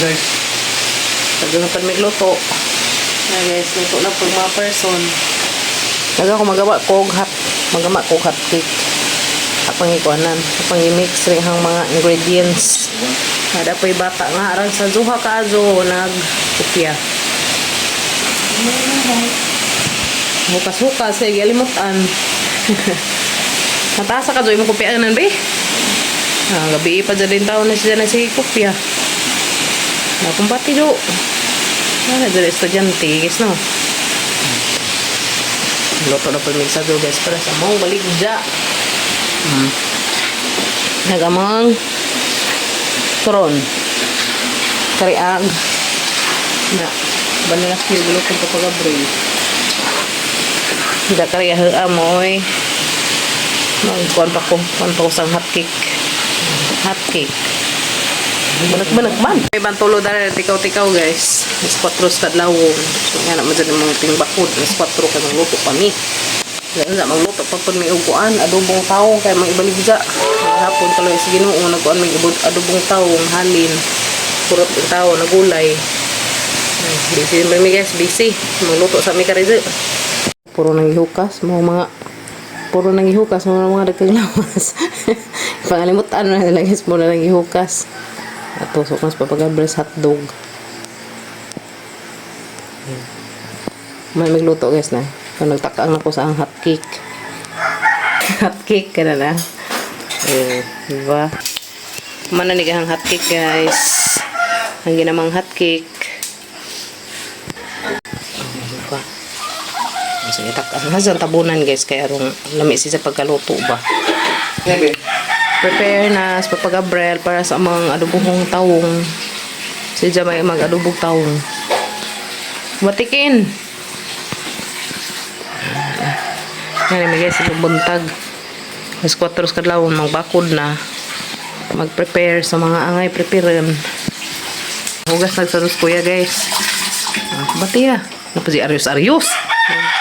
Guys. Tagal na pag migluto. Na guys, luto na pag mga person. Tagal ko magawa ko og hot, magama ko og hot cake. Apang ikuanan, apang i-mix rin ang mga ingredients. Kada po'y bata nga aron sa duha ka azo nagkupya. Hukas-hukas kay galimutan. Nataasa ka zo imong kupya nan be. Ah, gabi pa dyan din taon na siya na si kupya. Nakumbati do. Ano dyan estudyante, guys, no? Luto na po yung do, guys, para sa mong baligja. Nagamang turon. Kariag. Na, banana cube, luto ko pag-abroy. Hindi kariya mo, oy. Magkuhan pa ko. Kuhan pa ko sa hot cake. Hot cake. Banak-banak man. May bantulo dahil tikaw-tikaw, guys. Mas 4 sa kadlawon. So nga naman dyan yung mga tingbakod. Mas 4 kay magluto pa mi. Ganun na, magluto pa po may uguan. Adobong taong kay mga ibaligja. Hapon tuloy sa Ginoo nagkuan may adobong taong halin. Purot yung tao nagulay. Busy man mi, guys, busy. Magluto sa mi karize. Puro nang ihukas, mga puro nang ihukas, mga dagkag lawas. Pangalimutan na nila, guys, puro nang ihukas. Ato, so mas papagabres hotdog. May magluto, guys, na. So, nagtakaang ako sa ang hot cake. Hot cake ka na na. Eh, diba? Mana ni ang hot cake, guys. Ang ginamang hot cake. Oh, diba? Sige, takaan na sa tabunan, guys, kaya arong lami siya sa pagkaluto ba. Bebe. Prepare na sa Papa Gabriel para sa mga adobong tawong. Si may mag-adobong tawong. Batikin! Yan may guys, sa buntag. Mas 4 kadlawon magbakod na. Mag-prepare sa mga angay prepare. Hugas nagsaros kuya, guys. Ah, bati ah. Napa si Arius Arius.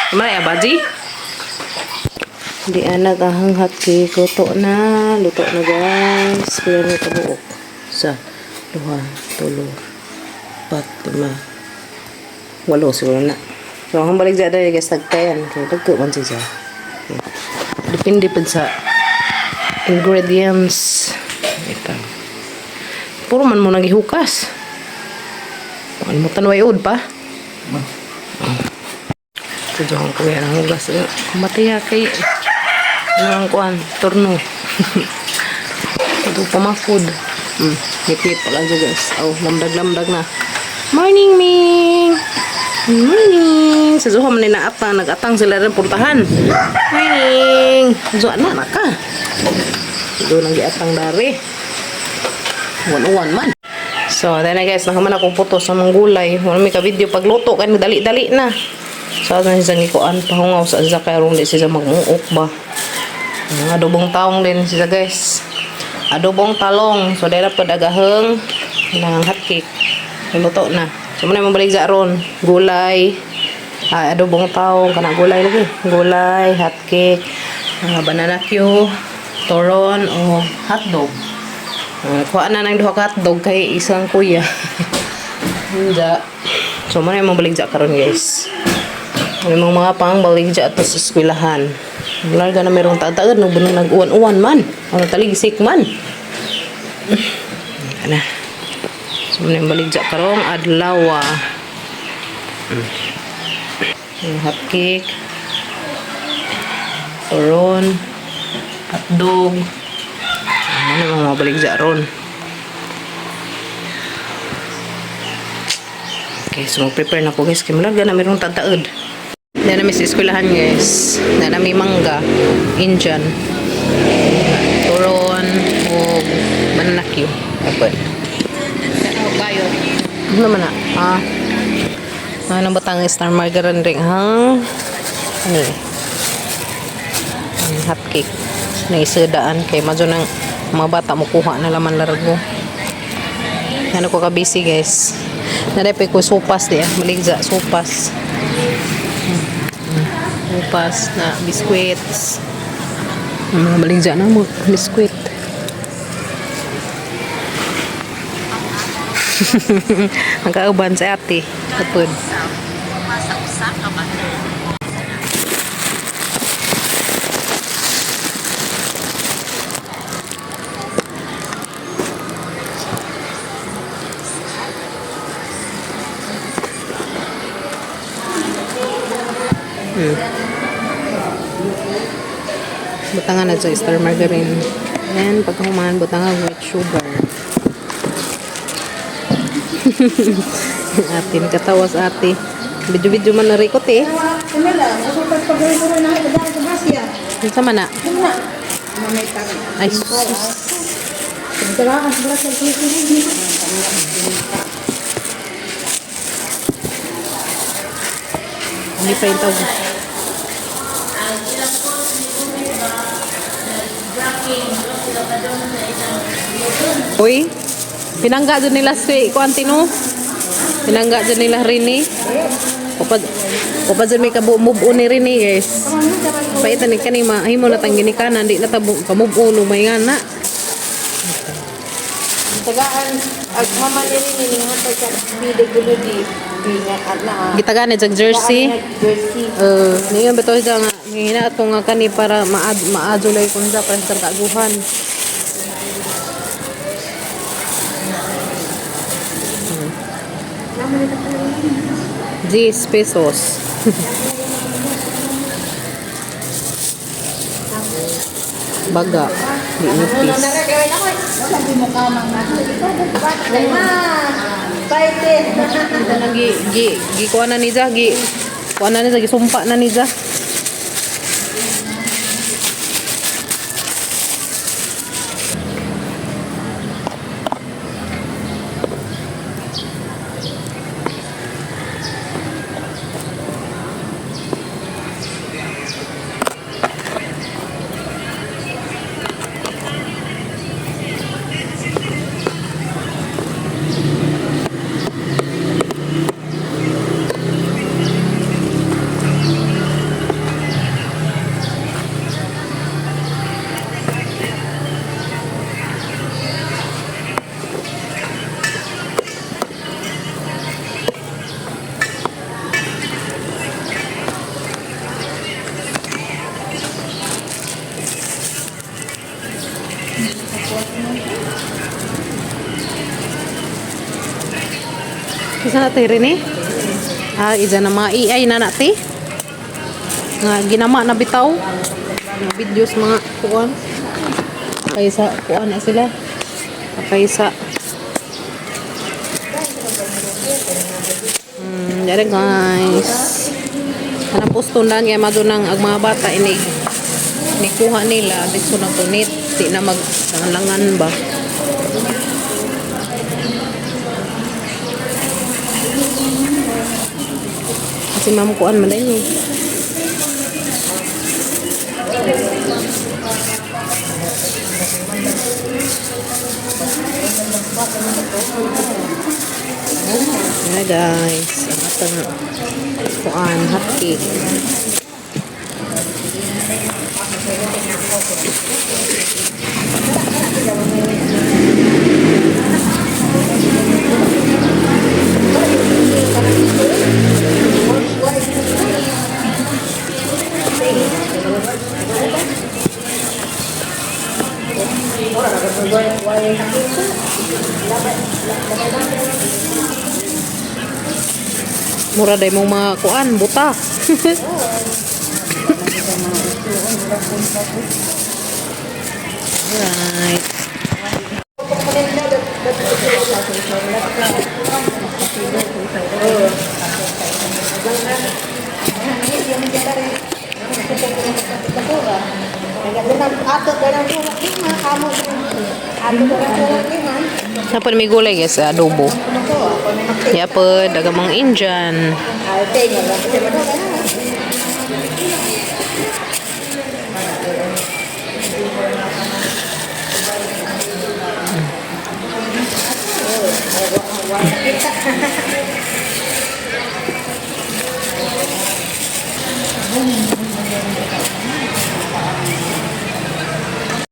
Kumana ya baji? Di anak ahang hot cake. Luto na. Luto na, guys. Pila na kabuok? Sa, duha, tulo, pat, lima, walo siguro na. So, ang balik dyan guys, tagtayan. Kaya tagto man siya. Depende pa sa ingredients. Ito. Puro man mo nang ihukas. Ano mo tanway ud pa? Ito dyan kuya ng hugas. Kumatiya kay ano ang kuan, turno. Ito pamakod. Ngit-ngit pala dyan, guys. Oh, lamdag-lamdag na. Morning, Ming! Morning! Sa Zuha man nila atang, nag-atang sila rin puntahan. Morning! Zuha na, naka. Doon ang giatang dari. Uwan-uwan man. So, then guys, nakaman akong puto sa mga gulay. Wala may ka-video pagluto, kaya dali-dali na. So, ano siya gikuan, pahungaw sa siya kaya di siya magmuok ba. Mga adobong taong din siya, guys. Adobong talong. So, dahil pa dagaheng ng hot cake. Luto na. So, muna mabalik sa aron. Gulay. Ah, adobong taong. Kana gulay lagi. Gulay, hot cake, banana cue, turon, o hotdog. Kuha na ng duha ka hotdog kay isang kuya. Hindi. So, muna yung mabaligya karon, guys. May mga pang baligya ato sa eskwelahan. Larga na mayroong taon-taon, nung bunong nag-uwan-uwan man. Ano taligsik man. Ano. So, muna yung baligya karong adlaw. Yung hot cake. Turon. Hotdog. Ano yung mga baligya ron. Okay, so mag-prepare na ko, guys. Kaya malaga na mayroong tataod. Na namin sa eskwelahan, guys. Na namin mangga. Indian. Turon. O banana cue. Apple. Kayo. Ano naman na? Ah. Ano ba tang star margarine ring hang? Ano eh? Ang hot cake. Naisudaan kay madyo ng mga bata mo kuha na laman largo. Ano ko ka busy, guys. Narepay ko sopas diya. Maligza sopas. Sopas na biscuits. Mga maligza na mo biskuit. Ang kauban si ate. Kapod. Butangan na sa star margarine. And pagkahuman, butangan white sugar. Ate, nakatawa sa ate. Video-video man na rikot eh. Unsa man na? Ay, sus. Hindi pa yung tawag. Uy, pinangga dyan nila si Kuantino. Pinangga dyan nila Rini. Upad, upad dyan may kabu-move on ni Rini, guys. Paitan ni kani mahimo na tang ginikanan, di na ta ka-move on may nga na. Tagaan, ag mama ni rin niningatag sa bida gulo di di nga at na. Gitagaan ni jag jersey. Jersey. Niyon beto siya nga ngihinaat ko nga kani para maad maadulay ko siya para sa kaaguhan. 10 pesos. Baga, di nipis. Ito na gi gi gi kuha na ni Ja, gi kuha na ni Ja, gisumpa na ni Ja. Kisa na tayo rin eh. Ah, isa na mga AI na nati. Nga ginama na bitaw. Mga videos mga kuan. Kaysa kuan na sila. Kaysa dere guys. Anang poston dan kay madunang ang mga bata inig nikuha nila dito na punit di na mag langan ba. Kasi ma'am kuan man din eh. Ayan guys, ang atang kuan hot cake. Mura day mong mga kuan, buta. Alright. Napon may gulay guys, adobo. Yapod, daga mga Indian.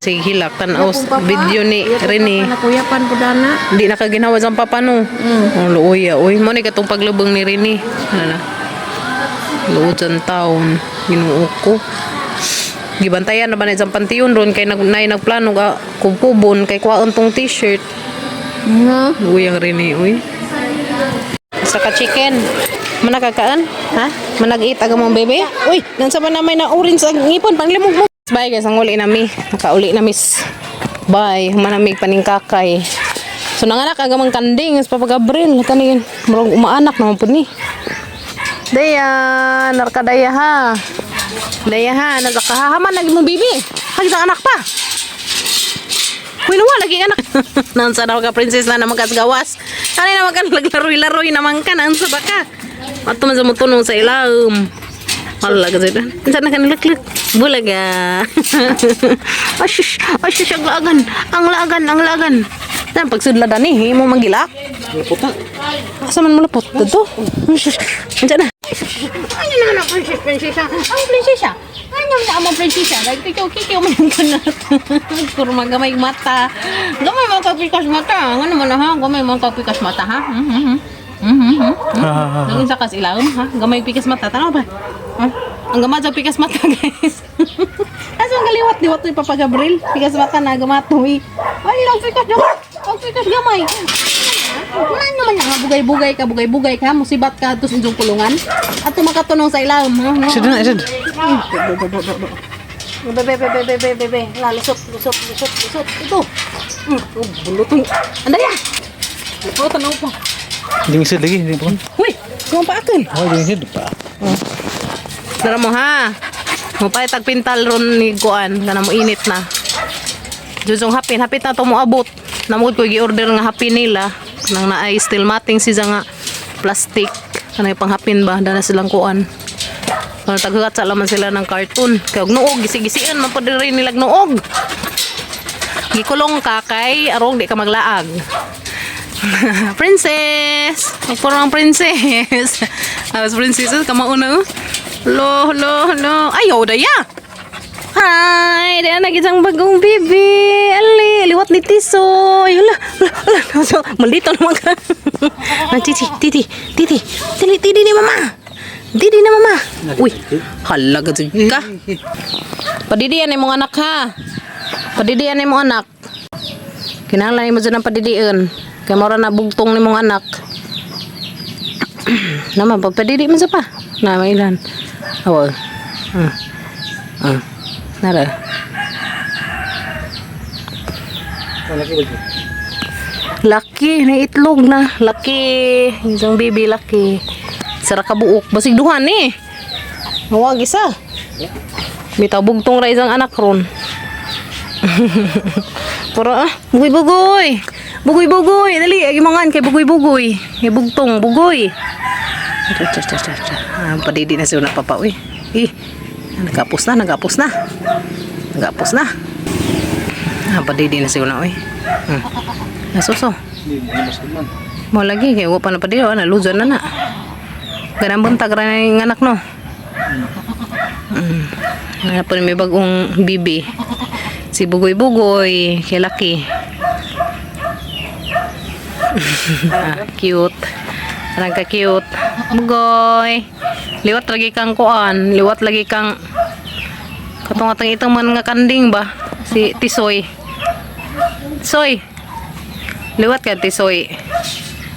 Sige, hilak tan-aw sa video ni Rene. Nakuyapan po dana. Di na kaginawa sa papa no. Oh, luoy ah, uy. Mo ni katong paglubong ni Rene. Ano na? Luod sa taon. Ginoo ko. Gibantayan na ba na isang pantiyon ron kay nag nay nagplano ga kubkubon kay kuwaon tong t-shirt. No. Uy ang Rene, uy. Sa ka chicken. Manakakaan? Ha? Manag-eat aga mong bebe? Uy, nansa ba na may na orange ang ngipon panglimog mo. Bye guys, ang uli nami. Nakauli na miss. Bye, humanamig paningkakay. So nanganak aga mang kanding sa Papa Gabriel. Kanin, murag umaanak naman pud ni. Daya, narkadaya ha. Daya ha, nagkakahaman lagi mong bibi. Hagis ang anak pa. Uy, nawa, lagi anak. Nansa na ka, princess na naman kas gawas. Ano naman ka, naglaroy-laroy naman ka, nansa ba ka? Ato man sa mutunong sa ilam. Wala ka sila. Nansa na ka nilaklak. Bulaga. Ashush, ashush, ang laagan. Ang laagan, ang laagan. Saan pagsudla dani, imo manggilak. Puta. Asa man malapot dito? Ashush, nansa na. Ano naman ang princess, prinsesa? Ang prinsesa. Ano naman ang prinsesa? Like, kikaw, kikaw man yung kanat. Kurma gamay mata. Gamay mga kapikas mata. Ano naman ha? Gamay mga kapikas mata ha? Mhm. Mhm. Nang isa kas ilawom ha? Gamay pikas mata. Tanaw ba? Ha? Ang gamay sa pikas mata, guys. Asa ang galiwat? Liwat ni Papa Gabriel. Pikas mata na gamatoy. Ay, lang pikas gamay. Ang pikas gamay. Ano naman nga bugay-bugay ka, bugay-bugay ka, musibat ka ato sa inyong kulungan. At makatunong sa ilawom ha? Isod na, isod. Bebe, bebe, bebe, bebe, bebe. La, lusot, lusot, lusot, lusot. Ito. Oh, bulutong. Andaya! Luputan ako pa. Ding isod lagi, hindi pa. Uy, kung pa akin. Oh, ding isod pa. Dara mo ha. Mo pa tagpintal ron ni Kuan kana mo init na. Jujong hapin, hapit na to mo abot. Namod ko gi-order nga hapin nila nang naay still mating siya nga plastic. Kanay panghapin ba dana silang kuan. Kana taghugat sa laman sila ng cartoon. Kay og nuog gisi-gisian man pud diri nilag nuog. Gikulong ka kay arong di ka maglaag. Princess! Magpuro ang princess. Alas princess, kamauna. Oh. Lo, lo, lo. Ayaw, daya! Hi! Daya na isang bagong bibi. Ali, liwat ni Tisoy. Hala, hala, hala. So, malito naman ka. Ah, titi, titi, titi. Titi, titi ni mama. Titi ni mama. Uy, hala ka ka. Padidian ni mong anak ha. Padidian ni mong anak. Kinahanglan nimo dyan ang padidian. Kay mora na bugtong ni mong anak. Naman pagpadidi man sa pa. Na mailan. Awa. Ah. Ah. Nara. Malaki ba yun? Laki, na itlog na. Laki. Isang baby laki. Sara ka buok. Basig duhan eh. Huwag isa. Bitaw bugtong ra isang anak ron. Puro ah, bugoy-bugoy. Bugoy-bugoy. Dali, agi mangan kay bugoy-bugoy. Kay bugtong, bugoy. Cha cha cha cha. Cha. Ah, padidi na siya na papa uy. Eh, nagapos na, nagapos na. Nagapos na. Ah, padidi na siya na uy. Nasuso. Hindi, hindi mas man. Mo lagi kay wa pa na padidi, na luzon na na. Ganang buntag ra na yung anak no. Nga po may bagong bibi. Si Bugoy Bugoy, kay Laki. Ah, cute. Parang ka cute. Bugoy. Liwat lagi kang kuan, liwat lagi kang katong atang itong man nga kanding ba? Si Tisoy. Soy. Liwat ka Tisoy.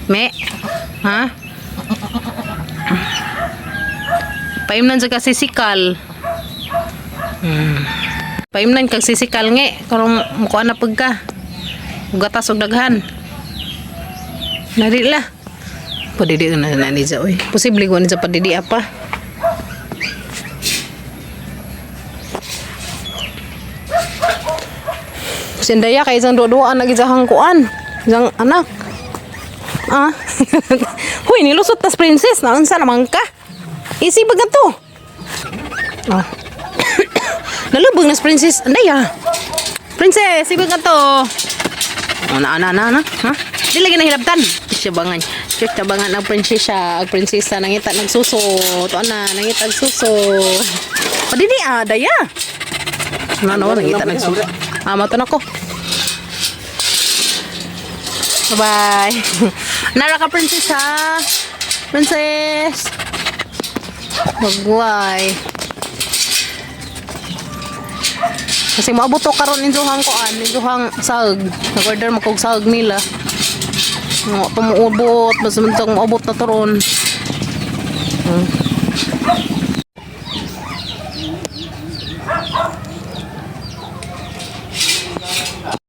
Me. Ha? Paimnan sa kasi sikal. Paimnan kag sisikal nge karong mukuan na pagka. Gatas og daghan. Nari la. Padidi na na ni oy. Posible ko ni sa padidi apa. Sindaya kay isang duwa-duwaan nag isang kuan. Isang anak. Ah. Huy, nilusot tas princess na unsa naman ka? Easy ba to? Ah. Nalubog na si princess. Andaya. Princess, ibig ka to. Oh, na, na, na, na. Ha? Di lagi nahilabtan. Siya bangan. Siya tabangan ang prinsesa. Ang prinsesa nangita nagsuso. To na, nangita nagsuso. Padidi ah, daya. Na, no, nangita nagsuso. Ama to nako. Bye-bye. Nara ka, princess, ha? Princess! Magway. Kasi maabot to karon injuhang kuan, injuhang sag. Nag-order mo kog sag nila. Ngo tumuubot, basta man tong maabot na to ron.